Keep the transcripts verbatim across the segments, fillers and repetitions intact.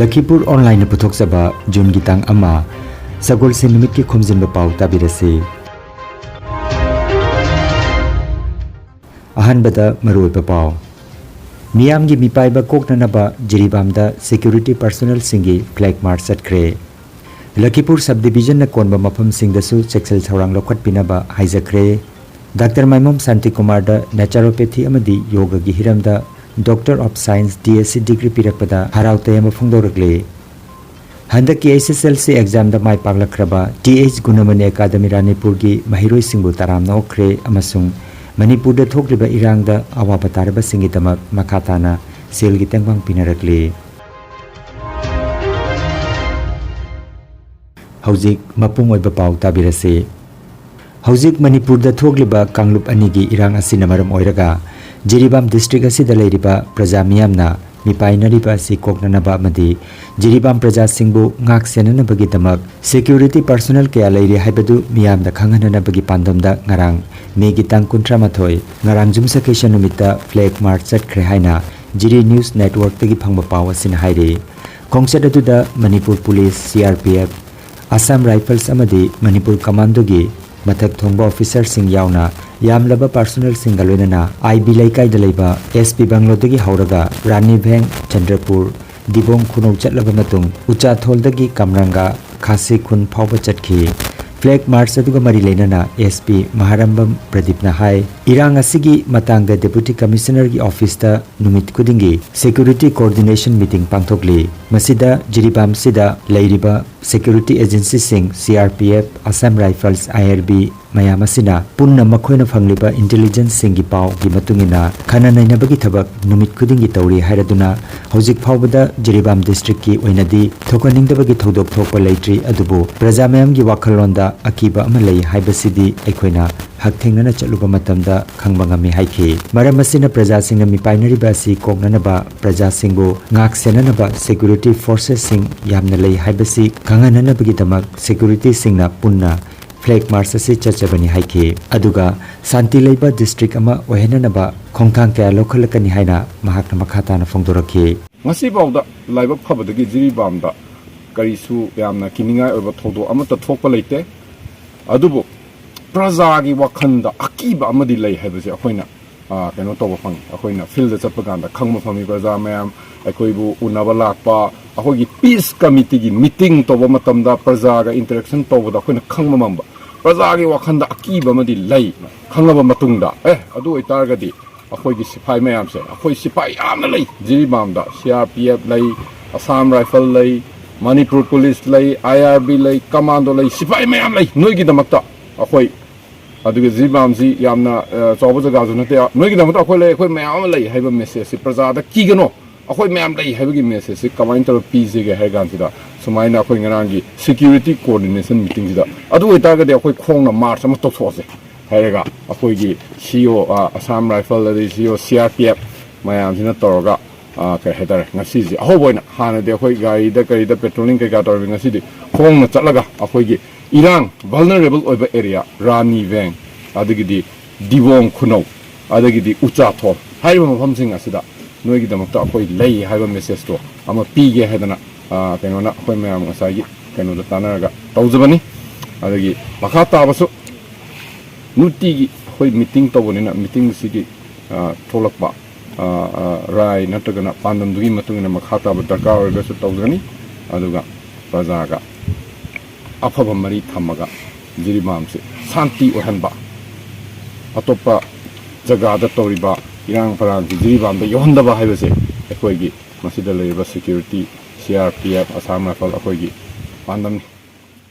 ꯂꯈꯤꯄꯨꯔ ꯑꯣꯟꯂꯥꯏꯟꯅ ꯄꯨꯊꯣꯛꯆꯕ ꯖꯨꯟꯒꯤ ꯇꯥꯡ ꯑꯃ, ꯁꯒꯣꯜꯁꯦꯟ ꯅꯨꯃꯤꯠꯀꯤ ꯈꯣꯝꯖꯤꯟꯕ ꯄꯥꯎ ꯇꯥꯕꯤꯔꯁꯤ꯫ ꯑꯍꯥꯟꯕꯗ ꯃꯔꯨꯑꯣꯏꯕ ꯄꯥꯎ꯫ ꯃꯤꯌꯥꯝꯒꯤ ꯃꯤꯄꯥꯏꯕ ꯀꯣꯛꯅꯅꯕ ꯖꯤꯔꯤꯕꯥꯝꯗ ꯁꯦꯀ꯭ꯌꯨꯔꯤꯇꯤ ꯄꯔꯁꯣꯅꯦꯜꯁꯤꯡꯒꯤ ꯐ꯭ꯂꯦꯒ ꯃꯥꯔꯆ ꯆꯠꯈ꯭ꯔꯦ꯫ ꯂꯈꯤꯄꯨꯔ ꯁꯕ ꯗꯤꯕꯤꯖꯟꯅ ꯀꯣꯟꯕ ꯃꯐꯝꯁꯤꯡꯗꯁꯨ ꯆꯦꯛꯁꯤꯜ ꯊꯧꯔꯥꯡ ꯂꯧꯈꯠꯄꯤꯅꯕ ꯍꯥꯏꯖꯈ꯭ꯔꯦ꯫ ꯗꯥꯛꯇꯔ ꯃꯥꯏꯃꯣꯝ ꯁꯥꯟꯇꯤꯀꯨꯃꯥꯔꯗ naturopathy ꯑꯃꯗꯤ ꯌꯣꯒꯒꯤ ꯍꯤꯔꯝꯗ Doctor of Science D S C degree ꯄꯤꯔꯛꯄꯗ ꯍꯔꯥꯎ ꯇꯌꯥꯝꯕ ꯐꯣꯡꯗꯣꯔꯛꯂꯤ꯫ ꯍꯟꯗꯛꯀꯤ H S L C examꯗ ꯃꯥꯏ ꯄꯥꯛꯂꯛꯈ꯭ꯔꯕ ꯇꯤ ꯑꯩꯆ ꯒꯨꯅꯃꯅꯤ ꯑꯦꯀꯥꯗꯃꯤ ꯔꯥꯅꯤꯄꯨꯔꯒꯤ ꯃꯍꯩꯔꯣꯏꯁꯤꯡꯕꯨ ꯇꯔꯥꯝꯅ ꯑꯣꯛꯈ꯭ꯔꯦ ꯑꯃꯁꯨꯡ ꯃꯅꯤꯄꯨꯔꯗ ꯊꯣꯛꯂꯤꯕ ꯏꯔꯥꯡꯗ ꯑꯋꯥꯕ ꯇꯥꯔꯕꯁꯤꯡꯒꯤꯗꯃꯛ ꯃꯈꯥ ꯇꯥꯅ ꯁꯦꯜꯒꯤ ꯇꯦꯡꯕꯥꯡ ꯄꯤꯅꯔꯛꯂꯤ꯫ ꯍꯧꯖꯤꯛ ꯃꯄꯨꯡ ꯑꯣꯏꯕ ꯄꯥꯎ ꯇꯥꯕꯤꯔꯁꯤ꯫ ꯍꯧꯖꯤꯛ ꯃꯅꯤꯄꯨꯔꯗ ꯊꯣꯛꯂꯤꯕ ꯀꯥꯡꯂꯨꯞ ꯑꯅꯤꯒꯤ ꯏꯔꯥꯡ ꯑꯁꯤꯅ ꯃꯔꯝ ꯑꯣꯏꯔꯒ ꯖꯤꯔꯤꯕꯥꯝ ꯗꯤꯁꯇ꯭ꯔꯤꯛ ꯑꯁꯤꯗ ꯂꯩꯔꯤꯕ ꯄ꯭ꯔꯖꯥ ꯃꯤꯌꯥꯝꯅ ꯃꯤꯄꯥꯏꯅꯔꯤꯕ ꯑꯁꯤ ꯀꯣꯛꯅꯅꯕ ꯑꯃꯗꯤ ꯖꯤꯔꯤꯕꯥꯝ ꯄ꯭ꯔꯖꯥꯁꯤꯡꯕꯨ ꯉꯥꯛ ꯁꯦꯟꯅꯅꯕꯒꯤꯗꯃꯛ ꯁꯦꯀ꯭ꯌꯨꯔꯤꯇꯤ ꯄꯔꯁꯣꯅꯦꯜ ꯀꯌꯥ ꯂꯩꯔꯤ ꯍꯥꯏꯕꯗꯨ ꯃꯤꯌꯥꯝꯗ ꯈꯪꯍꯟꯅꯅꯕꯒꯤ ꯄꯥꯟꯗꯝꯗ ꯉꯔꯥꯡ ꯃꯦꯒꯤ ꯇꯥꯡ ꯀꯨꯟꯊ꯭ꯔꯥ ꯃꯥꯊꯣꯏ, ꯉꯔꯥꯡ ꯌꯨꯝꯁꯀꯩꯁ ꯅꯨꯃꯤꯠꯇ ꯐ꯭ꯂꯦꯒ ꯃꯥꯔꯆ ꯆꯠꯈ꯭ꯔꯦ ꯍꯥꯏꯅ ꯖꯤꯔꯤ ꯅ꯭ꯌꯨꯁ ꯅꯦꯠꯋꯔꯛꯇꯒꯤ ꯐꯪꯕ ꯄꯥꯎ ꯑꯁꯤꯅ ꯍꯥꯏꯔꯤ꯫ ꯈꯣꯡꯆꯠ ꯑꯗꯨꯗ Manipur police, C R P F, Assam rifles ꯑꯃꯗꯤ ꯃꯅꯤꯄꯨꯔ ꯀꯃꯥꯟꯗꯣꯒꯤ ꯃꯊꯛ ꯊꯣꯡꯕ ꯑꯣꯐꯤꯁꯔꯁꯤꯡ ꯌꯥꯎꯅ ꯌꯥꯝꯂꯕ ꯄꯥꯔꯁꯣꯅꯦꯜꯁꯤꯡꯒ ꯂꯣꯏꯅꯅ ꯑꯥꯏ ꯕꯤ ꯂꯩꯀꯥꯏꯗ ꯂꯩꯕ ꯑꯦꯁ ꯄꯤ ꯕꯪꯂꯣꯗꯒꯤ ꯍꯧꯔꯒ ꯔꯥꯅꯤ ꯚꯦꯡ, ꯆꯟꯗ꯭ꯔꯄꯨꯔ, ꯗꯤꯕꯣꯡ ꯈꯨꯅꯧ ꯆꯠꯂꯕ ꯃꯇꯨꯡ ꯎꯆꯥꯊꯣꯜꯗꯒꯤ ꯀꯝꯔꯪꯒ ꯈꯥꯁꯤ ꯈꯨꯟ ꯐꯥꯎꯕ ꯆꯠꯈꯤ꯫ ꯐ꯭ꯂꯦꯒ ꯃꯥꯔꯆ ꯑꯗꯨꯒ ꯃꯔꯤ ꯂꯩꯅꯅ ꯑꯦꯁ ꯄꯤ ꯃꯍꯥꯔꯝꯕꯝ ꯄ꯭ꯔꯗꯤꯞꯅ ꯍꯥꯏ, ꯏꯔꯥꯡ ꯑꯁꯤꯒꯤ ꯃꯇꯥꯡꯗ ꯗꯦꯄꯨꯇꯤ ꯀꯃꯤꯁꯅꯔꯒꯤ ꯑꯣꯐꯤꯁꯇ ꯅꯨꯃꯤꯠ ꯈꯨꯗꯤꯡꯒꯤ ꯁꯦꯀ꯭ꯌꯨꯔꯤꯇꯤ ꯀꯣꯑꯣꯔꯗꯤꯅꯦꯁꯟ ꯃꯤꯇꯤꯡ ꯄꯥꯡꯊꯣꯛꯂꯤ꯫ ꯃꯁꯤꯗ ꯖꯤꯔꯤꯕꯥꯝꯁꯤꯗ ꯂꯩꯔꯤꯕ ꯁꯦꯀ꯭ꯌꯨꯔꯤꯇꯤ ꯑꯦꯖꯦꯟꯁꯤꯁꯤꯡ, C R P F, Assam rifles, I R B, ꯃꯌꯥꯝ ꯑꯁꯤꯅ ꯄꯨꯟꯅ ꯃꯈꯣꯏꯅ ꯐꯪꯂꯤꯕ ꯏꯟꯇꯦꯂꯤꯖꯦꯟꯁꯁꯤꯡꯒꯤ ꯄꯥꯎꯒꯤ ꯃꯇꯨꯡ ꯏꯟꯅ ꯈꯟꯅ ꯅꯩꯅꯕꯒꯤ ꯊꯕꯛ ꯅꯨꯃꯤꯠ ꯈꯨꯗꯤꯡꯒꯤ ꯇꯧꯔꯤ ꯍꯥꯏꯔꯗꯨꯅ, ꯍꯧꯖꯤꯛ ꯐꯥꯎꯕꯗ ꯖꯤꯔꯤꯕꯥꯝ ꯗꯤꯁꯇ꯭ꯔꯤꯛꯀꯤ ꯑꯣꯏꯅꯗꯤ ꯊꯣꯛꯍꯟꯅꯤꯡꯗꯕꯒꯤ ꯊꯧꯗꯣꯛ ꯊꯣꯛꯄ ꯂꯩꯇ꯭ꯔꯤ, ꯑꯗꯨꯕꯨ ꯄ꯭ꯔꯖꯥ ꯃꯌꯥꯝꯒꯤ ꯋꯥꯈꯜꯂꯣꯟꯗ ꯑꯀꯤꯕ ꯑꯃ ꯂꯩ ꯍꯥꯏꯕꯁꯤꯗꯤ ꯑꯩꯈꯣꯏꯅ ꯍꯛꯊꯦꯡꯅꯅ ꯆꯠꯂꯨꯕ ꯃꯇꯝꯗ ꯈꯪꯕ ꯉꯝꯃꯤ ꯍꯥꯏꯈꯤ꯫ ꯃꯔꯝ ꯑꯁꯤꯅ ꯄ꯭ꯔꯖꯥꯁꯤꯡꯅ ꯃꯤꯄꯥꯏꯅꯔꯤꯕ ꯑꯁꯤ ꯀꯣꯛꯅꯅꯕ, ꯄ꯭ꯔꯖꯥꯁꯤꯡꯕꯨ ꯉꯥꯛ ꯁꯦꯟꯅꯅꯕ ꯁꯦꯀ꯭ꯌꯨꯔꯤꯇꯤ ꯐꯣꯔꯁꯦꯁꯁꯤꯡ ꯌꯥꯝꯅ ꯂꯩ ꯍꯥꯏꯕꯁꯤ ꯈꯪꯍꯟꯅꯅꯕꯒꯤꯗꯃꯛ ꯁꯦꯀ꯭ꯌꯨꯔꯤꯇꯤꯁꯤꯡꯅ ꯄꯨꯟꯅ ꯐ꯭ꯂꯦꯒ ꯃꯥꯔꯆ ꯑꯁꯤ ꯆꯠꯆꯕꯅꯤ ꯍꯥꯏꯈꯤ꯫ ꯑꯗꯨꯒ ꯁꯥꯟꯇꯤ ꯂꯩꯕ ꯗꯤꯁꯇ꯭ꯔꯤꯛ ꯑꯃ ꯑꯣꯏꯍꯟꯅꯅꯕ ꯈꯣꯡꯊꯥꯡ ꯀꯌꯥ ꯂꯧꯈꯠꯂꯛꯀꯅꯤ ꯍꯥꯏꯅ ꯃꯍꯥꯛꯅ ꯃꯈꯥ ꯇꯥꯅ ꯐꯣꯡꯗꯣꯔꯛꯈꯤ꯫ ꯉꯁꯤꯐꯥꯎꯗ ꯂꯥꯏꯕꯛ ꯐꯕꯗꯒꯤ ꯖꯤꯔꯤꯕꯥꯝꯗ ꯀꯔꯤꯁꯨ ꯌꯥꯝꯅ ꯀꯤꯅꯤꯡꯉꯥꯏ ꯑꯣꯏꯕ ꯊꯧꯗꯣꯛ ꯑꯃꯠꯇ ꯊꯣꯛꯄ ꯂꯩꯇꯦ꯫ ꯑꯗꯨꯕꯨ ꯄ꯭ꯔꯖꯥꯒꯤ ꯋꯥꯈꯜꯗ ꯑꯀꯤꯕ ꯑꯃꯗꯤ ꯂꯩ ꯍꯥꯏꯕꯁꯦ ꯑꯩꯈꯣꯏꯅ, ꯑ, ꯀꯩꯅꯣ ꯇꯧꯕ ꯐꯪꯉꯤ꯫ ꯑꯩꯈꯣꯏꯅ ꯐꯤꯜꯗ ꯆꯠꯄ ꯀꯥꯟꯗ ꯈꯪꯕ ꯐꯪꯉꯤ꯫ ꯄ꯭ꯔꯖꯥ ꯃꯌꯥꯝ ꯑꯩꯈꯣꯏꯕꯨ ꯎꯅꯕ ꯂꯥꯛꯄ, ꯑꯩꯈꯣꯏꯒꯤ ꯄꯤꯁ ꯀꯃꯤꯇꯤꯒꯤ ꯃꯤꯇꯤꯡ ꯇꯧꯕ ꯃꯇꯝꯗ ꯄ꯭ꯔꯖꯥꯒ ꯏꯟꯇꯔꯦꯛꯁꯟ ꯇꯧꯕꯗ ꯑꯩꯈꯣꯏꯅ ꯈꯪꯕ ꯉꯝꯕ꯫ ꯄ꯭ꯔꯖꯥꯒꯤ ꯋꯥꯈꯜꯗ ꯑꯀꯤꯕ ꯑꯃꯗꯤ ꯂꯩ꯫ ꯈꯪꯉꯕ ꯃꯇꯨꯡꯗ, ꯑꯦ, ꯑꯗꯨ ꯑꯣꯏꯇꯥꯔꯒꯗꯤ ꯑꯩꯈꯣꯏꯒꯤ ꯁꯤꯐꯥꯏ ꯃꯌꯥꯝꯁꯦ, ꯑꯩꯈꯣꯏ ꯁꯤꯐꯥꯏ ꯌꯥꯝꯅ ꯂꯩ ꯖꯤꯔꯤꯕꯥꯝꯗ꯫ ꯁꯤ ꯑꯥꯔ ꯄꯤ ꯑꯦꯐ ꯂꯩ, ꯑꯁꯥꯝ ꯔꯥꯏꯐꯜ ꯂꯩ, ꯃꯅꯤꯄꯨꯔ ꯄꯨꯂꯤꯁ ꯂꯩ, ꯑꯥꯏ ꯑꯥꯔ ꯕꯤ ꯂꯩ, ꯀꯃꯥꯟꯗꯣ ꯂꯩ, ꯁꯤꯐꯥꯏ ꯃꯌꯥꯝ ꯂꯩ ꯅꯣꯏꯒꯤꯗꯃꯛꯇ꯫ ꯑꯩꯈꯣꯏ, ꯑꯗꯨꯒ ꯖꯤꯔꯤꯕꯥꯝꯁꯤ ꯌꯥꯝꯅ, ꯑ, ꯆꯥꯎꯕ ꯖꯒꯥꯁꯨ ꯅꯠꯇꯦ, ꯅꯣꯏꯒꯤꯗꯃꯛꯇ ꯑꯩꯈꯣꯏ ꯂꯩ, ꯑꯩꯈꯣꯏ ꯃꯌꯥꯝ ꯑꯃ ꯂꯩ ꯍꯥꯏꯕ ꯃꯦꯁꯦꯖꯁꯤ ꯄ꯭ꯔꯖꯥꯗ ꯀꯤꯒꯅꯣ꯫ ꯑꯩꯈꯣꯏ ꯃꯌꯥꯝ ꯂꯩ ꯍꯥꯏꯕꯒꯤ ꯃꯦꯁꯦꯖꯁꯤ ꯀꯃꯥꯏꯅ ꯇꯧꯔꯒ ꯄꯤꯁꯤꯒꯦ ꯍꯥꯏꯔ ꯀꯥꯟꯁꯤꯗ, ꯁꯨꯃꯥꯏꯅ ꯑꯩꯈꯣꯏ ꯉꯔꯥꯡꯒꯤ ꯁꯦꯀ꯭ꯌꯨꯔꯤꯇꯤ ꯀꯣꯑꯣꯔꯗꯤꯅꯦꯁꯟ ꯃꯤꯇꯤꯡꯁꯤꯗ, ꯑꯗꯨ ꯑꯣꯏꯇꯥꯔꯒꯗꯤ ꯑꯩꯈꯣꯏ ꯈꯣꯡꯅ ꯃꯥꯔꯆ ꯑꯃ ꯇꯧꯊꯣꯛꯑꯁꯦ ꯍꯥꯏꯔꯒ, ꯑꯩꯈꯣꯏꯒꯤ ꯁꯤ ꯏ ꯑꯣ, ꯑ, ꯑꯁꯥꯝ ꯔꯥꯏꯐꯜ, ꯑꯗꯩ ꯁꯤ ꯏ ꯑꯣ, ꯁꯤ ꯑꯥꯔ ꯄꯤ ꯑꯦꯐ ꯃꯌꯥꯝꯁꯤꯅ ꯇꯧꯔꯒ, ꯑ, ꯀꯩ ꯍꯥꯏꯇꯥꯔꯦ, ꯉꯁꯤꯁꯦ ꯑꯍꯧꯕ ꯑꯣꯏꯅ, ꯍꯥꯟꯅꯗꯤ ꯑꯩꯈꯣꯏ ꯒꯥꯔꯤꯗ ꯀꯔꯤꯗ ꯄꯦꯇ꯭ꯔꯣꯂꯤꯡ ꯀꯩꯀꯥ ꯇꯧꯔꯝꯃꯤ, ꯉꯁꯤꯗꯤ ꯈꯣꯡꯅ ꯆꯠꯂꯒ ꯑꯩꯈꯣꯏꯒꯤ ꯏꯔꯥꯡ ꯚꯜꯅꯔꯦꯕꯜ ꯑꯣꯏꯕ ꯑꯦꯔꯤꯌꯥ, ꯔꯥꯅꯤ ꯚꯦꯡ, ꯑꯗꯒꯤꯗꯤ ꯗꯤꯕꯣꯡ ꯈꯨꯅꯧ, ꯑꯗꯒꯤꯗꯤ ꯎꯆꯥꯊꯣꯜ ꯍꯥꯏꯔꯤꯕ ꯃꯐꯝꯁꯤꯡ ꯑꯁꯤꯗ ꯅꯣꯏꯒꯤꯗꯃꯛꯇ ꯑꯩꯈꯣꯏ ꯂꯩ ꯍꯥꯏꯕ ꯃꯦꯁꯦꯖꯇꯣ ꯑꯃ ꯄꯤꯒꯦ ꯍꯥꯏꯗꯅ, ꯑ, ꯀꯩꯅꯣꯅ, ꯑꯩꯈꯣꯏ ꯃꯌꯥꯝ ꯉꯁꯥꯏꯒꯤ ꯀꯩꯅꯣꯗ ꯇꯥꯟꯅꯔꯒ ꯇꯧꯖꯕꯅꯤ꯫ ꯑꯗꯒꯤ ꯃꯈꯥ ꯇꯥꯕꯁꯨ ꯅꯨꯡꯇꯤꯒꯤ ꯑꯩꯈꯣꯏ ꯃꯤꯇꯤꯡ ꯇꯧꯕꯅꯤꯅ, ꯃꯤꯇꯤꯡꯁꯤꯒꯤ, ꯑ, ꯊꯣꯛꯂꯛꯄ, ꯑ, ꯑ, ꯔꯥꯏ ꯅꯠꯇ꯭ꯔꯒꯅ ꯄꯥꯟꯗꯝꯗꯨꯒꯤ ꯃꯇꯨꯡ ꯏꯟꯅ ꯃꯈꯥ ꯇꯥꯕ ꯗꯔꯀꯥꯔ ꯑꯣꯏꯔꯒꯁꯨ ꯇꯧꯖꯒꯅꯤ꯫ ꯑꯗꯨꯒ ꯄ꯭ꯔꯖꯥꯒ ꯑꯐꯕ ꯃꯔꯤ ꯊꯝꯃꯒ ꯖꯤꯔꯤꯕꯥꯝꯁꯤ ꯁꯥꯟꯇꯤ ꯑꯣꯏꯍꯟꯕ, ꯑꯇꯣꯞꯄ ꯖꯒꯥꯗ ꯇꯧꯔꯤꯕ ꯏꯔꯥꯡ ꯄꯔꯥꯡꯁꯤ ꯖꯤꯔꯤꯕꯥꯝꯗ ꯌꯧꯍꯟꯗꯕ ꯍꯥꯏꯕꯁꯦ ꯑꯩꯈꯣꯏꯒꯤ ꯃꯁꯤꯗ ꯂꯩꯔꯤꯕ security, C R P F, Assam rifle ꯑꯩꯈꯣꯏꯒꯤ ꯄꯥꯟꯗꯝꯅꯤ꯫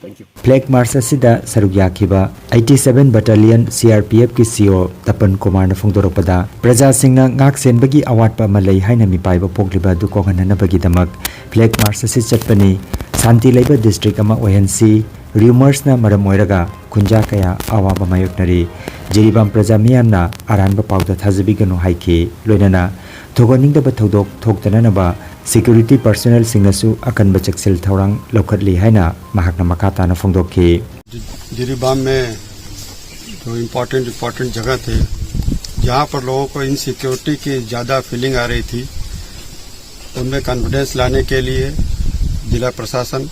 Thank you. ꯐ꯭ꯂꯦꯒ ꯃꯥꯔꯆ ꯑꯁꯤꯗ ꯁꯔꯨꯛ ꯌꯥꯈꯤꯕ eighty seven Battalion C R P F ꯀꯤ C O ꯇꯄꯟ ꯀꯨꯃꯥꯔꯅ ꯐꯣꯡꯗꯣꯔꯛꯄꯗ, ꯄ꯭ꯔꯖꯥꯁꯤꯡꯅ ꯉꯥꯛ ꯁꯦꯟꯕꯒꯤ ꯑꯋꯥꯠꯄ ꯑꯃ ꯂꯩ ꯍꯥꯏꯅ ꯃꯤꯄꯥꯏꯕ ꯄꯣꯛꯂꯤꯕ ꯑꯗꯨ ꯀꯣꯛꯍꯟꯅꯅꯕꯒꯤꯗꯃꯛ ꯐ꯭ꯂꯦꯒ ꯃꯥꯔꯆ ꯑꯁꯤ ꯆꯠꯄꯅꯤ꯫ ꯁꯥꯟꯇꯤ ꯂꯩꯕ ꯗꯤꯁꯇ꯭ꯔꯤꯛ ꯑꯃ ꯑꯣꯏꯍꯟꯁꯤ꯫ ꯔ꯭ꯌꯨꯃꯔꯁꯅ ꯃꯔꯝ ꯑꯣꯏꯔꯒ ꯈꯨꯟꯖꯥ ꯀꯌꯥ ꯑꯋꯥꯕ ꯃꯥꯌꯣꯛꯅꯔꯤ꯫ ꯖꯤꯔꯤꯕꯥꯝ ꯄ꯭ꯔꯖꯥ ꯃꯤꯌꯥꯝꯅ ꯑꯔꯥꯟꯕ ꯄꯥꯎꯗ ꯊꯥꯖꯕꯤꯒꯅꯨ ꯍꯥꯏꯈꯤ꯫ ꯂꯣꯏꯅꯅ ꯊꯧꯒꯠꯅꯤꯡꯗꯕ ꯊꯧꯗꯣꯛ ꯊꯣꯛꯇꯅꯅꯕ ꯁꯦꯀ꯭ꯌꯨꯔꯤꯇꯤ ꯄꯔꯁꯣꯅꯦꯜꯁꯤꯡꯅꯁꯨ ꯑꯀꯟꯕ ꯆꯦꯛꯁꯤꯜ ꯊꯧꯔꯥꯡ ꯂꯧꯈꯠꯂꯤ ꯍꯥꯏꯅ ꯃꯍꯥꯛꯅ ꯃꯈꯥ ꯇꯥꯅ ꯐꯣꯡꯗꯣꯛꯈꯤ꯫ जिरीबाम में जो इम्पोर्टेंट इम्पोर्टेंट जगह थे, जहाँ पर लोगों को इनसिक्योरिटी की ज़्यादा फीलिंग आ रही थी, उनमें कॉन्फिडेंस लाने के लिए जिला प्रशासन,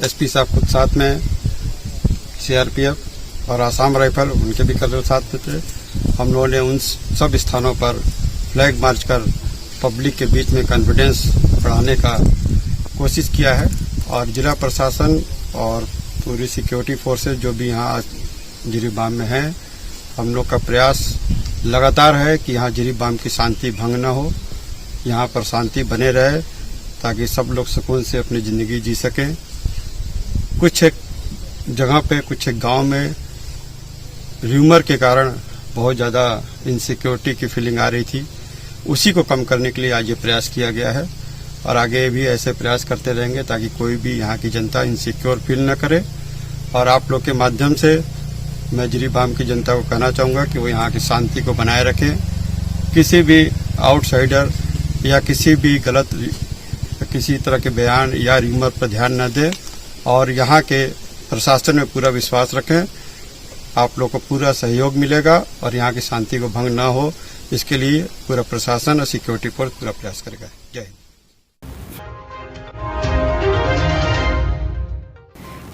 एसपी साहब खुद साथ में, सीआरपीएफ और आसाम राइफल उनके भी कर्नल साथ में थे। हम लोगों ने उन सब स्थानों पर फ्लैग मार्च कर पब्लिक के बीच में कॉन्फिडेंस बढ़ाने का कोशिश किया है। और जिला प्रशासन और पूरी सिक्योरिटी फोर्सेज जो भी यहाँ आज जिरीबाम में हैं, हम लोग का प्रयास लगातार है कि यहाँ जिरीबाम की शांति भंग न हो, यहाँ पर शांति बने रहे, ताकि सब लोग सुकून से अपनी ज़िंदगी जी सकें। कुछ एक जगह पे, कुछ एक गांव में र्यूमर के कारण बहुत ज़्यादा इनसिक्योरिटी की फीलिंग आ रही थी, उसी को कम करने के लिए आज ये प्रयास किया गया है। और आगे भी ऐसे प्रयास करते रहेंगे, ताकि कोई भी यहाँ की जनता इनसिक्योर फील न करे। और आप लोग के माध्यम से मैं जिरीबाम की जनता को कहना चाहूँगा कि वो यहाँ की शांति को बनाए रखें। किसी भी आउटसाइडर या किसी भी गलत, किसी तरह के बयान या र्यूमर पर ध्यान न दें, और यहाँ के प्रशासन में पूरा विश्वास रखें। आप लोग को पूरा सहयोग मिलेगा और यहाँ की शांति को भंग ना हो, इसके लिए पूरा प्रशासन और सिक्योरिटी फोर्स पूरा प्रयास करेगा। जय हिंद।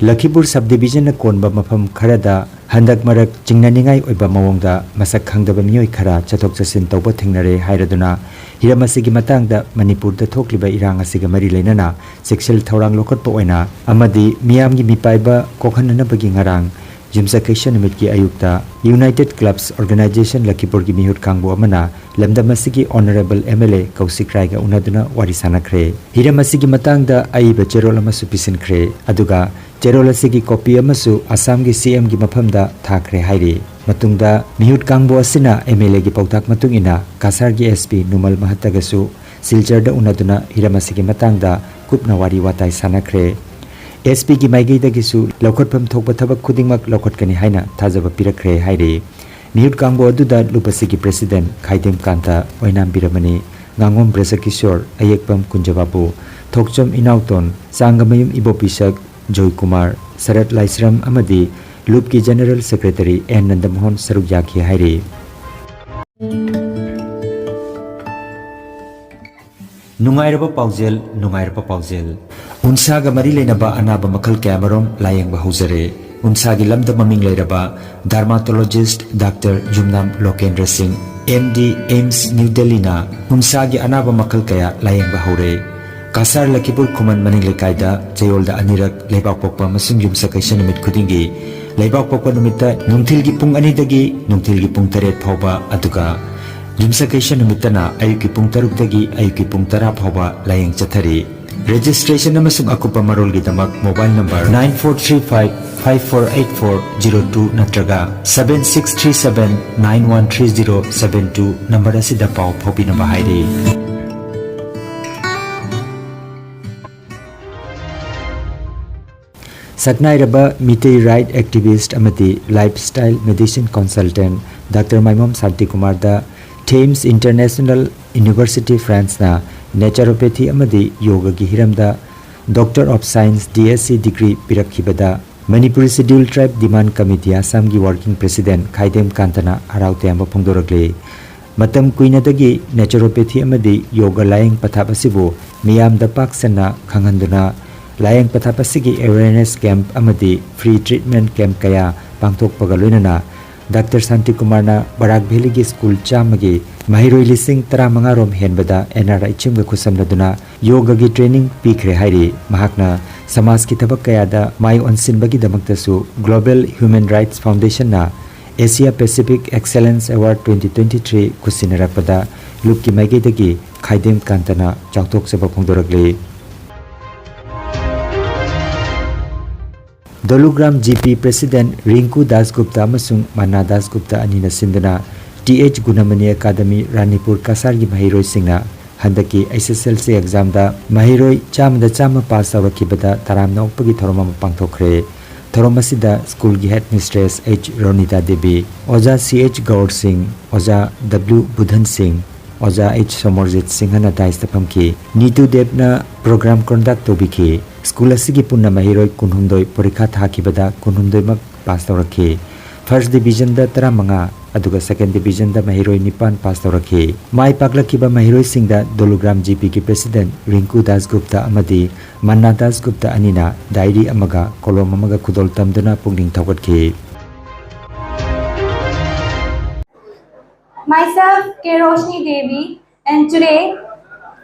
ꯂꯈꯤꯄꯨꯔ ꯁꯕ ꯗꯤꯕꯤꯖꯟꯅ ꯀꯣꯟꯕ ꯃꯐꯝ ꯈꯔꯗ ꯍꯟꯗꯛ ꯃꯔꯛ ꯆꯤꯡꯅꯅꯤꯡꯉꯥꯏ ꯑꯣꯏꯕ ꯃꯑꯣꯡꯗ ꯃꯁꯛ ꯈꯪꯗꯕ ꯃꯤꯑꯣꯏ ꯈꯔ ꯆꯠꯊꯣꯛ ꯆꯠꯁꯤꯟ ꯇꯧꯕ ꯊꯦꯡꯅꯔꯦ ꯍꯥꯏꯔꯗꯨꯅ, ꯍꯤꯔꯝ ꯑꯁꯤꯒꯤ ꯃꯇꯥꯡꯗ ꯃꯅꯤꯄꯨꯔꯗ ꯊꯣꯛꯂꯤꯕ ꯏꯔꯥꯡ ꯑꯁꯤꯒ ꯃꯔꯤ ꯂꯩꯅꯅ ꯆꯦꯛꯁꯤꯜ ꯊꯧꯔꯥꯡ ꯂꯧꯈꯠꯄ ꯑꯣꯏꯅ ꯑꯃꯗꯤ ꯃꯤꯌꯥꯝꯒꯤ ꯃꯤꯄꯥꯏꯕ ꯀꯣꯛꯍꯟꯅꯅꯕꯒꯤ ꯉꯔꯥꯡ ꯌꯨꯝꯁꯀꯩꯁ ꯅꯨꯃꯤꯠꯀꯤ ꯑꯌꯨꯛꯇ United Clubs Organisation ꯂꯈꯤꯄꯨꯔꯒꯤ ꯃꯤꯍꯨꯠ ꯀꯥꯡꯕꯨ ꯑꯃꯅ ꯂꯝꯗꯝ ꯑꯁꯤꯒꯤ ꯑꯣꯅꯔꯦꯕꯜ ꯑꯦꯝ ꯑꯦꯜ ꯑꯦ ꯀꯧꯁꯤꯛ ꯔꯥꯏꯒ ꯎꯅꯗꯨꯅ ꯋꯥꯔꯤ ꯁꯥꯟꯅꯈ꯭ꯔꯦ꯫ ꯍꯤꯔꯝ ꯑꯁꯤꯒꯤ ꯃꯇꯥꯡꯗ ꯑꯏꯕ ꯆꯦꯔꯣꯜ ꯑꯃꯁꯨ ꯄꯤꯁꯤꯟꯈ꯭ꯔꯦ꯫ ꯑꯗꯨꯒ ꯆꯦꯔꯣꯜ ꯑꯁꯤꯒꯤ ꯀꯣꯄꯤ ꯑꯃꯁꯨ ꯑꯁꯥꯝꯒꯤ ꯁꯤ ꯑꯦꯝꯒꯤ ꯃꯐꯝꯗ ꯊꯥꯈ꯭ꯔꯦ ꯍꯥꯏꯔꯤ꯫ ꯃꯇꯨꯡꯗ ꯃꯤꯍꯨꯠ ꯀꯥꯡꯕꯨ ꯑꯁꯤꯅ ꯑꯦꯝ ꯑꯦꯜ ꯑꯦꯒꯤ ꯄꯥꯎꯇꯥꯛ ꯃꯇꯨꯡ ꯏꯟꯅ ꯀꯁꯥꯔꯒꯤ ꯑꯦꯁ ꯄꯤ ꯅꯨꯃꯜ ꯃꯍꯠꯇꯒꯁꯨ ꯁꯤꯜꯆꯔꯗ ꯎꯅꯗꯨꯅ ꯍꯤꯔꯝ ꯑꯁꯤꯒꯤ ꯃꯇꯥꯡꯗ ꯀꯨꯞꯅ ꯋꯥꯔꯤ ꯋꯥꯇꯥꯏ ꯁꯥꯟꯅꯈ꯭ꯔꯦ꯫ ꯑꯦꯁ ꯄꯤꯒꯤ ꯃꯥꯏꯀꯩꯗꯒꯤꯁꯨ ꯂꯧꯈꯠꯐꯝ ꯊꯣꯛꯄ ꯊꯕꯛ ꯈꯨꯗꯤꯡꯃꯛ ꯂꯧꯈꯠꯀꯅꯤ ꯍꯥꯏꯅ ꯊꯥꯖꯕ ꯄꯤꯔꯛꯈ꯭ꯔꯦ ꯍꯥꯏꯔꯤ꯫ ꯃꯤꯍꯨꯠ ꯀꯥꯡꯕꯨ ꯑꯗꯨꯗ ꯂꯨꯞ ꯑꯁꯤꯒꯤ ꯄ꯭ꯔꯦꯁꯤꯗꯦꯟꯠ ꯈꯥꯏꯗꯦꯝ ꯀꯥꯟꯇ, ꯑꯣꯏꯅꯥꯝ ꯕꯤꯔꯃꯅꯤ, ꯉꯥꯉꯣꯝ ꯕ꯭ꯔꯖꯀꯤꯁꯣꯔ, ꯑꯌꯦꯛꯄꯝ ꯀꯨꯟꯖꯕꯥꯕꯨ, ꯊꯣꯛꯆꯣꯝ ꯏꯅꯥꯎꯇꯣꯟ, ꯆꯥꯡꯒꯃꯌꯨꯝ ꯏꯕꯣꯄꯤꯁꯛ ꯖꯣꯏꯀꯨꯃꯥꯔ, ꯁꯔꯠ ꯂꯥꯏꯁ꯭ꯔꯝ ꯑꯃꯗꯤ ꯂꯨꯞꯀꯤ ꯖꯦꯅꯔꯦꯜ ꯁꯦꯀ꯭ꯔꯦꯇꯔꯤ ꯑꯦꯟ ꯅꯟꯗꯃꯣꯍꯟ ꯁꯔꯨꯛ ꯌꯥꯈꯤ ꯍꯥꯏꯔꯤ꯫ ꯅꯨꯡꯉꯥꯏꯔꯕ ꯄꯥꯎꯖꯦꯜ, ꯅꯨꯡꯉꯥꯏꯔꯕ ꯄꯥꯎꯖꯦꯜ꯫ ꯎꯟꯁꯥꯒ ꯃꯔꯤ ꯂꯩꯅꯕ ꯑꯅꯥꯕ ꯃꯈꯜ ꯀꯌꯥꯃꯔꯨꯝ ꯂꯥꯌꯦꯡꯕ ꯍꯧꯖꯔꯦ꯫ ꯎꯟꯁꯥꯒꯤ ꯂꯝꯗ ꯃꯃꯤꯡ ꯂꯩꯔꯕ dermatologist ꯗꯥꯛꯇꯔ ꯌꯨꯝꯅꯥꯝ ꯂꯣꯀꯦꯟꯗ꯭ꯔ ꯁꯤꯡ, ꯑꯦꯝ ꯗꯤ, ꯑꯦꯝꯁ ꯅ꯭ꯌꯨ ꯗꯦꯜꯂꯤꯅ ꯎꯟꯁꯥꯒꯤ ꯑꯅꯥꯕ ꯃꯈꯜ ꯀꯌꯥ ꯂꯥꯌꯦꯡꯕ ꯍꯧꯔꯦ꯫ ꯀꯁꯥꯔ ꯂꯈꯤꯄꯨꯔ ꯈꯨꯃꯟ ꯃꯅꯤꯡ ꯂꯩꯀꯥꯏꯗ ꯆꯌꯣꯜꯗ ꯑꯅꯤꯔꯛ ꯂꯩꯕꯥꯛꯄꯣꯛꯄ ꯑꯃꯁꯨꯡ ꯌꯨꯝꯁꯀꯩꯁ ꯅꯨꯃꯤꯠ ꯈꯨꯗꯤꯡꯒꯤ, ꯂꯩꯕꯥꯛꯄꯣꯛꯄ ꯅꯨꯃꯤꯠꯇ ꯅꯨꯡꯊꯤꯜꯒꯤ ꯄꯨꯡ ꯑꯅꯤꯗꯒꯤ ꯅꯨꯡꯊꯤꯜꯒꯤ ꯄꯨꯡ ꯇꯔꯦꯠ ꯐꯥꯎꯕ, ꯑꯗꯨꯒ ꯌꯨꯝꯁꯀꯩꯁ ꯅꯨꯃꯤꯠꯇꯅ ꯑꯌꯨꯛꯀꯤ ꯄꯨꯡ ꯇꯔꯨꯛꯇꯒꯤ ꯑꯌꯨꯛꯀꯤ ꯄꯨꯡ ꯇꯔꯥ ꯐꯥꯎꯕ ꯂꯥꯌꯦꯡ ꯆꯠꯊꯔꯤ꯫ Registration ꯑꯃꯁꯨꯡ ꯑꯀꯨꯞꯄ ꯃꯔꯣꯜꯒꯤꯗꯃꯛ mobile number nine four three five five four eight four zero two ꯅꯠꯇ꯭ꯔꯒ seven six three seven nine one three zero seven two number ꯑꯁꯤꯗ ꯄꯥꯎ ꯐꯥꯎꯕꯤꯅꯕ ꯍꯥꯏꯔꯤ꯫ ꯁꯛꯅꯥꯏꯔꯕ ꯃꯤꯇꯩ right activist ꯑꯃꯗꯤ lifestyle medicine consultant doctor Maimom ꯁꯥꯟꯇꯤꯀꯨꯃꯥꯔꯗ Thames International University, France ꯅ naturopathy ꯑꯃꯗꯤ ꯌꯣꯒꯒꯤ ꯍꯤꯔꯝꯗ Doctor of Science, D S C degree ꯄꯤꯔꯛꯈꯤꯕꯗ Manipuri Scheduled Tribe Demand Committee, ꯑꯁꯥꯝꯒꯤ working president ꯈꯥꯏꯗꯦꯝ ꯀꯥꯟꯇꯅ ꯍꯔꯥꯎ ꯇꯌꯥꯝꯕ ꯐꯣꯡꯗꯣꯔꯛꯂꯤ꯫ ꯃꯇꯝ ꯀꯨꯏꯅꯗꯒꯤ naturopathy ꯑꯃꯗꯤ ꯌꯣꯒ ꯂꯥꯌꯦꯡ ꯄꯊꯥꯞ ꯑꯁꯤꯕꯨ ꯃꯤꯌꯥꯝꯗ ꯄꯥꯛ ꯁꯟꯅ ꯈꯪꯍꯟꯗꯨꯅ, ꯂꯥꯌꯦꯡ ꯄꯊꯥꯞ ꯑꯁꯤꯒꯤ awareness camp ꯑꯃꯗꯤ free treatment camp ꯀꯌꯥ ꯄꯥꯡꯊꯣꯛꯄꯒ ꯂꯣꯏꯅꯅ, ꯗꯥꯛꯇꯔ ꯁꯥꯟꯇꯤꯀꯨꯃꯥꯔꯅ ꯕꯔꯥꯛ ꯚꯦꯂꯤꯒꯤ ꯁ꯭ꯀꯨꯜ ꯆꯥꯝꯃꯒꯤ ꯃꯍꯩꯔꯣꯏ ꯂꯤꯁꯤꯡ ꯇꯔꯥꯃꯉꯥ ꯔꯣꯝ ꯍꯦꯟꯕꯗ N R I ꯆꯤꯡꯒ ꯈꯨꯠꯁꯝꯅꯗꯨꯅ ꯌꯣꯒꯒꯤ training ꯄꯤꯈ꯭ꯔꯦ ꯍꯥꯏꯔꯤ꯫ ꯃꯍꯥꯛꯅ ꯁꯃꯥꯖꯀꯤ ꯊꯕꯛ ꯀꯌꯥꯗ ꯃꯥꯏ ꯑꯣꯟꯁꯤꯟꯕꯒꯤꯗꯃꯛꯇꯁꯨ Global Human Rights Foundation ꯅ Asia Pacific Excellence Award twenty twenty-three ꯈꯨꯠꯁꯤꯟꯅꯔꯛꯄꯗ ꯂꯨꯞꯀꯤ ꯃꯥꯏꯀꯩꯗꯒꯤ ꯈꯥꯏꯗꯦꯝ ꯀꯥꯟꯇꯅ ꯆꯥꯎꯊꯣꯛꯆꯕ ꯐꯣꯡꯗꯣꯔꯛꯂꯤ꯫ ꯗꯣꯂꯨꯒ꯭ꯔꯥꯝ G P president ꯔꯤꯡꯀꯨ ꯗꯥꯁꯒꯨꯞꯇ ꯑꯃꯁꯨꯡ ꯃꯟꯅꯥ ꯗꯥꯁꯒꯨꯞꯇ ꯑꯅꯤꯅ ꯁꯤꯟꯗꯨꯅ T H ꯒꯨꯅꯃꯅꯤ ꯑꯦꯀꯥꯗꯃꯤ ꯔꯥꯅꯤꯄꯨꯔ ꯀꯁꯥꯔꯒꯤ ꯃꯍꯩꯔꯣꯏꯁꯤꯡꯅ ꯍꯟꯗꯛꯀꯤ H S L C exam ꯗ ꯃꯍꯩꯔꯣꯏ ꯆꯥꯝꯃꯗ ꯆꯥꯝꯃ pass ꯇꯧꯔꯛꯈꯤꯕꯗ ꯇꯔꯥꯝꯅ ꯑꯣꯛꯄꯒꯤ ꯊꯧꯔꯝ ꯑꯃ ꯄꯥꯡꯊꯣꯛꯈ꯭ꯔꯦ꯫ ꯊꯧꯔꯝ ꯑꯁꯤꯗ ꯁ꯭ꯀꯨꯜꯒꯤ headmistress H ꯔꯣꯅꯤꯇꯥ ꯗꯦꯕꯤ, ꯑꯣꯖꯥ C H ꯒꯧꯔ ꯁꯤꯡ, ꯑꯣꯖꯥ W ꯕꯨꯙꯟ ꯁꯤꯡ, ꯑꯣꯖꯥ H ꯁꯣꯃꯣꯔꯖꯤꯠ ꯁꯤꯡꯍꯅ dais ꯇ ꯐꯝꯈꯤ꯫ ꯅꯤꯇꯨ ꯗꯦꯕꯅ program conduct ꯇꯧꯕꯤꯈꯤ꯫ ꯁ꯭ꯀꯨꯜ ꯑꯁꯤꯒꯤ ꯄꯨꯟꯅ ꯃꯍꯩꯔꯣꯏ ꯀꯨꯟꯍꯨꯝꯗꯣꯏ ꯄꯔꯤꯈꯥ ꯊꯥꯈꯤꯕꯗ ꯀꯨꯟꯍꯨꯝꯗꯣꯏꯃꯛ pass ꯇꯧꯔꯛꯈꯤ꯫ First division ꯗ ꯇꯔꯥꯃꯉꯥ, ꯑꯗꯨꯒ second division ꯗ ꯃꯍꯩꯔꯣꯏ ꯅꯤꯄꯥꯟ pass ꯇꯧꯔꯛꯈꯤ꯫ ꯃꯥꯏ ꯄꯥꯛꯂꯛꯈꯤꯕ ꯃꯍꯩꯔꯣꯏꯁꯤꯡꯗ ꯗꯣꯂꯨꯒ꯭ꯔꯥꯝ G P ꯒꯤ president ꯔꯤꯡꯀꯨ ꯗꯥꯁ ꯒꯨꯞꯇ ꯑꯃꯗꯤ ꯃꯟꯅꯥ ꯗꯥꯁ ꯒꯨꯞꯇ ꯑꯅꯤꯅ diary ꯑꯃꯒ ꯀꯣꯂꯣꯝ ꯑꯃꯒ ꯈꯨꯗꯣꯜ ꯇꯝꯗꯨꯅ ꯄꯨꯛꯅꯤꯡ ꯊꯧꯒꯠꯈꯤ꯫ Myself, K. Roshni Devi, and today,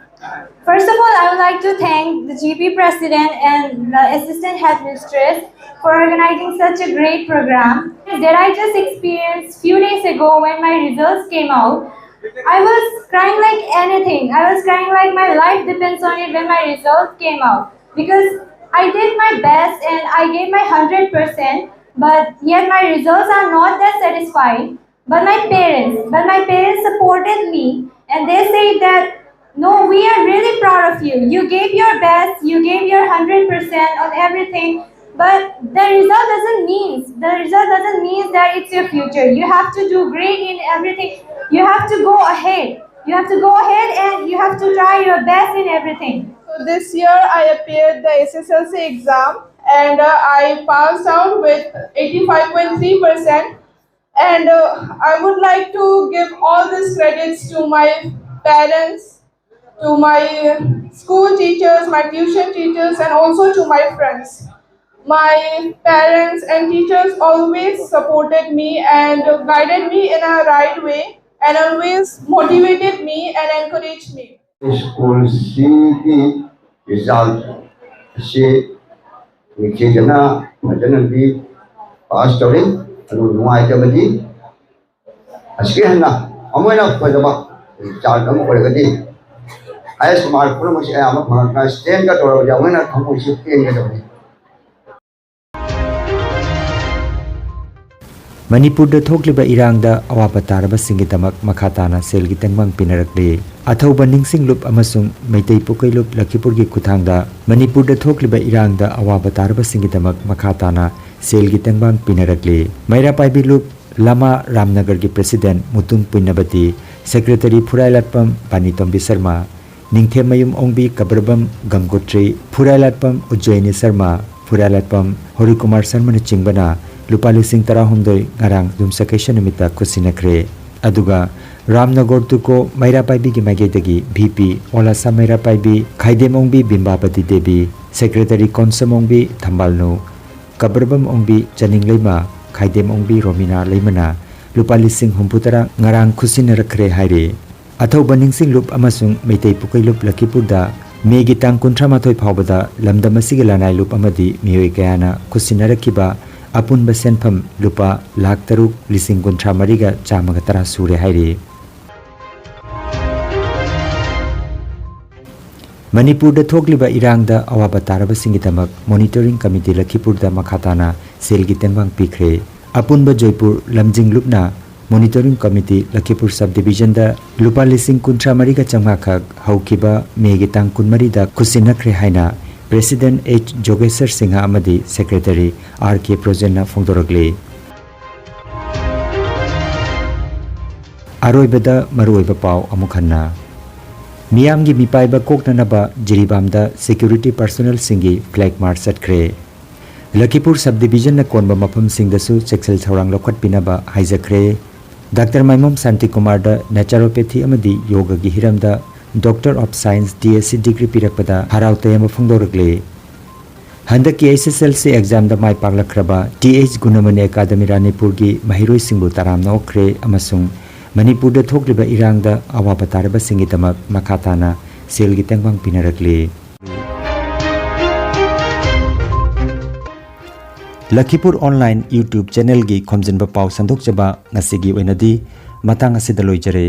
first of all, I would like to thank the G P president and the assistant headmistress for organizing such a great program that I just experienced few days ago when my results came out. I was crying like anything. I was crying like my life depends on it when my results came out, because I did my best and I gave my hundred percent, but yet my results are not that satisfied. But my parents, but my parents supported me, and they said that, "No, we are really proud of you. You gave your best, you gave your hundred percent on everything." But the result doesn't mean, the result doesn't mean that it's your future. You have to do great in everything. You have to go ahead. You have to go ahead and you have to try your best in everything. So this year I appeared the S S L C exam and uh, I passed out with eighty-five point three percent. And uh, I would like to give all these credits to my parents, to my school teachers, my tuition teachers, and also to my friends. My parents and teachers always supported me and guided me in a right way and always motivated me and encouraged me. School ꯁꯤꯒꯤ result ꯑꯁꯤ ꯅꯤꯡꯊꯤꯖꯅ ꯐꯖꯅꯗꯤ pass ꯇꯧꯔꯤ꯫ ꯑꯗꯨ ꯅꯨꯡꯉꯥꯏꯇꯕꯗꯤ ꯑꯁꯤꯒꯤ ꯍꯦꯟꯅ ꯑꯃꯨꯛ ꯍꯦꯟꯅ ꯐꯖꯕ result ꯑꯃ ꯑꯣꯏꯔꯒꯗꯤ highest mark ꯄꯨꯝꯅꯃꯛꯁꯤ ꯑꯌꯥꯝꯕ ꯐꯪꯉꯛꯇꯅ stand ꯒ ꯇꯧꯔꯕꯗꯤ ꯑꯃꯨꯛ ꯍꯦꯟꯅ ꯊꯃꯣꯏꯁꯤ ꯄꯦꯟꯒꯗꯕꯅꯤ꯫ ꯃꯅꯤꯄꯨꯔꯗ ꯊꯣꯛꯂꯤꯕ ꯏꯔꯥꯡꯗ ꯑꯋꯥꯕ ꯇꯥꯔꯕꯁꯤꯡꯒꯤꯗꯃꯛ ꯃꯈꯥ ꯇꯥꯅ ꯁꯦꯜꯒꯤ ꯇꯦꯡꯕꯥꯡ ꯄꯤꯅꯔꯛꯂꯤ꯫ ꯑꯊꯧꯕ ꯅꯤꯡꯁꯤꯡ ꯂꯨꯞ ꯑꯃꯁꯨꯡ ꯃꯩꯇꯩ ꯄꯣꯛꯀꯩ ꯂꯨꯞ ꯂꯈꯤꯄꯨꯔꯒꯤ ꯈꯨꯠꯊꯥꯡꯗ ꯃꯅꯤꯄꯨꯔꯗ ꯊꯣꯛꯂꯤꯕ ꯏꯔꯥꯡꯗ ꯑꯋꯥꯕ ꯇꯥꯔꯕꯁꯤꯡꯒꯤꯗꯃꯛ ꯃꯈꯥ ꯇꯥꯅ ꯁꯦꯜꯒꯤ ꯇꯦꯡꯕꯥꯡ ꯄꯤꯅꯔꯛꯂꯤ꯫ ꯃꯩꯔꯥ ꯄꯥꯏꯕꯤ ꯂꯨꯞ ꯂꯃꯥ ꯔꯥꯝꯅꯒꯔꯒꯤ president ꯃꯨꯇꯨꯝ ꯄꯨꯏꯅꯕꯇꯤ, secretary ꯐꯨꯔꯥꯏꯂꯥꯠꯄꯝ ꯕꯥꯅꯤꯇꯣꯝꯕꯤ ꯁꯔꯃ, ꯅꯤꯡꯊꯦꯝꯃꯌꯨꯝ ꯑꯣꯡꯕꯤ ꯀꯕꯔꯕꯝ ꯒꯪꯒꯣꯇ꯭ꯔꯤ, ꯐꯨꯔꯥꯏꯂꯥꯠꯄꯝ ꯎꯖ꯭ꯖꯌꯤꯅꯤ ꯁꯔꯃ, ꯐꯨꯔꯥꯏꯂꯥꯠꯄꯝ ꯍꯣꯔꯤꯀꯨꯃꯥꯔ ꯁꯔꯃꯅꯆꯤꯡꯕꯅ ꯂꯨꯄꯥ ꯂꯤꯁꯤꯡ ꯇꯔꯥꯍꯨꯝꯗꯣꯏ ꯉꯔꯥꯡ ꯌꯨꯝꯁꯀꯩꯁ ꯅꯨꯃꯤꯠꯇ ꯈꯨꯠꯁꯤꯟꯅꯈ꯭ꯔꯦ꯫ ꯑꯗꯨꯒ ꯔꯥꯝꯅꯒꯔ ꯇꯨꯀꯣ ꯃꯩꯔꯥ ꯄꯥꯏꯕꯤꯒꯤ ꯃꯥꯏꯀꯩꯗꯒꯤ ꯚꯤ ꯄꯤ ꯑꯣꯂꯥꯁꯥ ꯃꯩꯔꯥ ꯄꯥꯏꯕꯤ ꯈꯥꯏꯗꯦꯝ ꯑꯣꯡꯕꯤ ꯕꯤꯝꯕꯥꯕꯇꯤ ꯗꯦꯕꯤ, ꯁꯦꯀ꯭ꯔꯦꯇꯔꯤ ꯀꯣꯟꯁꯝ ꯑꯣꯡꯕꯤ ꯊꯝꯕꯥꯜꯅꯨ, ꯀꯕꯔꯕꯝ ꯑꯣꯡꯕꯤ ꯆꯅꯤꯡ ꯂꯩꯃ, ꯈꯥꯏꯗꯦꯝ ꯑꯣꯡꯕꯤ ꯔꯣꯃꯤꯅꯥ ꯂꯩꯃꯅ ꯂꯨꯄꯥ ꯂꯤꯁꯤꯡ ꯍꯨꯝꯐꯨꯇꯔꯥ ꯉꯔꯥꯡ ꯈꯨꯠꯁꯤꯟꯅꯔꯛꯈ꯭ꯔꯦ ꯍꯥꯏꯔꯤ꯫ ꯑꯊꯧꯕ ꯅꯤꯡꯁꯤꯡ ꯂꯨꯞ ꯑꯃꯁꯨꯡ ꯃꯩꯇꯩ ꯄꯨꯀꯩ ꯂꯨꯞ ꯂꯈꯤꯄꯨꯔꯗ ꯃꯦꯒꯤ ꯇꯥꯡ ꯀꯨꯟꯊ꯭ꯔꯥ ꯃꯥꯊꯣꯏ ꯐꯥꯎꯕꯗ ꯂꯝꯗꯝ ꯑꯁꯤꯒꯤ ꯂꯅꯥꯏ ꯂꯨꯞ ꯑꯃꯗꯤ ꯃꯤꯑꯣꯏ ꯀꯌꯥꯅ ꯈꯨꯠꯁꯤꯟꯅꯔꯛꯈꯤꯕ ꯑꯄꯨꯟꯕ ꯁꯦꯟꯐꯝ ꯂꯨꯄꯥ ꯂꯥꯈ ꯇꯔꯨꯛ ꯂꯤꯁꯤꯡ ꯀꯨꯟꯊ꯭ꯔꯥ ꯃꯔꯤꯒ ꯆꯥꯝꯃꯒ ꯇꯔꯥ ꯁꯨꯔꯦ ꯍꯥꯏꯔꯤ꯫ ꯃꯅꯤꯄꯨꯔꯗ ꯊꯣꯛꯂꯤꯕ ꯏꯔꯥꯡꯗ ꯑꯋꯥꯕ ꯇꯥꯔꯕꯁꯤꯡꯒꯤꯗꯃꯛ ꯃꯣꯅꯤꯇꯣꯔꯤꯡ ꯀꯃꯤꯇꯤ ꯂꯈꯤꯄꯨꯔꯗ ꯃꯈꯥ ꯇꯥꯅ ꯁꯦꯜꯒꯤ ꯇꯦꯡꯕꯥꯡ ꯄꯤꯈ꯭ꯔꯦ꯫ ꯑꯄꯨꯟꯕ ꯖꯣꯏꯄꯨꯔ ꯂꯝꯖꯤꯡ ꯂꯨꯞꯅ ꯃꯣꯅꯤꯇꯣꯔꯤꯡ ꯀꯃꯤꯇꯤ ꯂꯈꯤꯄꯨꯔ ꯁꯕ ꯗꯤꯕꯤꯖꯟꯗ ꯂꯨꯄꯥ ꯂꯤꯁꯤꯡ ꯀꯨꯟꯊ꯭ꯔꯥ ꯃꯔꯤꯒ ꯆꯥꯝꯃꯉꯥ ꯈꯛ ꯍꯧꯈꯤꯕ ꯃꯦꯒꯤ ꯇꯥꯡ ꯀꯨꯟꯃꯔꯤꯗ ꯈꯨꯠꯁꯤꯟꯅꯈ꯭ꯔꯦ ꯍꯥꯏꯅ ꯄ꯭ꯔꯦꯁꯤꯗꯦꯟꯠ ꯑꯩꯆ ꯖꯣꯒꯦꯁꯔ ꯁꯤꯡꯍ ꯑꯃꯗꯤ ꯁꯦꯀ꯭ꯔꯦꯇꯔꯤ ꯑꯥꯔ ꯀꯦ ꯄ꯭ꯔꯣꯖꯦꯟꯅ ꯐꯣꯡꯗꯣꯔꯛꯂꯤ꯫ ꯑꯔꯣꯏꯕꯗ ꯃꯔꯨꯑꯣꯏꯕ ꯄꯥꯎ ꯑꯃꯨꯛ ꯍꯟꯅ꯫ ꯃꯤꯌꯥꯝꯒꯤ ꯃꯤꯄꯥꯏꯕ ꯀꯣꯛꯅꯅꯕ ꯖꯤꯔꯤꯕꯥꯝꯗ ꯁꯦꯀ꯭ꯌꯨꯔꯤꯇꯤ ꯄꯔꯁꯣꯅꯦꯜꯁꯤꯡꯒꯤ ꯐ꯭ꯂꯦꯒ ꯃꯥꯔꯆ ꯆꯠꯈ꯭ꯔꯦ꯫ ꯂꯈꯤꯄꯨꯔ ꯁꯕ ꯗꯤꯕꯤꯖꯟꯅ ꯀꯣꯟꯕ ꯃꯐꯝꯁꯤꯡꯗꯁꯨ ꯆꯦꯛꯁꯤꯜ ꯊꯧꯔꯥꯡ ꯂꯧꯈꯠꯄꯤꯅꯕ ꯍꯥꯏꯖꯈ꯭ꯔꯦ꯫ ꯗꯥꯛꯇꯔ ꯃꯥꯏꯃꯣꯝ ꯁꯥꯟꯇꯤꯀꯨꯃꯥꯔꯗ ꯅꯦꯆꯔꯣꯄꯦꯊꯤ ꯑꯃꯗꯤ ꯌꯣꯒꯒꯤ ꯍꯤꯔꯝꯗ doctor of science, D S C degree ꯄꯤꯔꯛꯄꯗ ꯍꯔꯥꯎ ꯇꯌꯥꯝꯕ ꯐꯣꯡꯗꯣꯔꯛꯂꯤ꯫ ꯍꯟꯗꯛꯀꯤ ꯑꯩꯆ ꯑꯦꯁ ꯑꯦꯜ ꯁꯤ ꯑꯦꯛꯖꯥꯝꯗ ꯃꯥꯏ ꯄꯥꯛꯂꯛꯈ꯭ꯔꯕ ꯇꯤ ꯑꯩꯆ ꯒꯨꯅꯃꯅꯤ ꯑꯦꯀꯥꯗꯃꯤ ꯔꯥꯅꯤꯄꯨꯔꯒꯤ ꯃꯍꯩꯔꯣꯏꯁꯤꯡꯕꯨ ꯇꯔꯥꯝꯅ ꯑꯣꯛꯈ꯭ꯔꯦ ꯑꯃꯁꯨꯡ ꯃꯅꯤꯄꯨꯔꯗ ꯊꯣꯛꯂꯤꯕ ꯏꯔꯥꯡꯗ ꯑꯋꯥꯕ ꯇꯥꯔꯕꯁꯤꯡꯒꯤꯗꯃꯛ ꯃꯈꯥ ꯇꯥꯅ ꯁꯦꯜꯒꯤ ꯇꯦꯡꯕꯥꯡ ꯄꯤꯅꯔꯛꯂꯤ꯫ ꯂꯈꯤꯄꯨꯔ ꯑꯣꯟꯂꯥꯏꯟ YouTube ꯆꯦꯅꯦꯜꯒꯤ ꯈꯣꯝꯖꯤꯟꯕ ꯄꯥꯎ ꯁꯟꯗꯣꯛꯆꯕ ꯉꯁꯤꯒꯤ ꯑꯣꯏꯅꯗꯤ ꯃꯇꯥꯡ ꯑꯁꯤꯗ ꯂꯣꯏꯖꯔꯦ꯫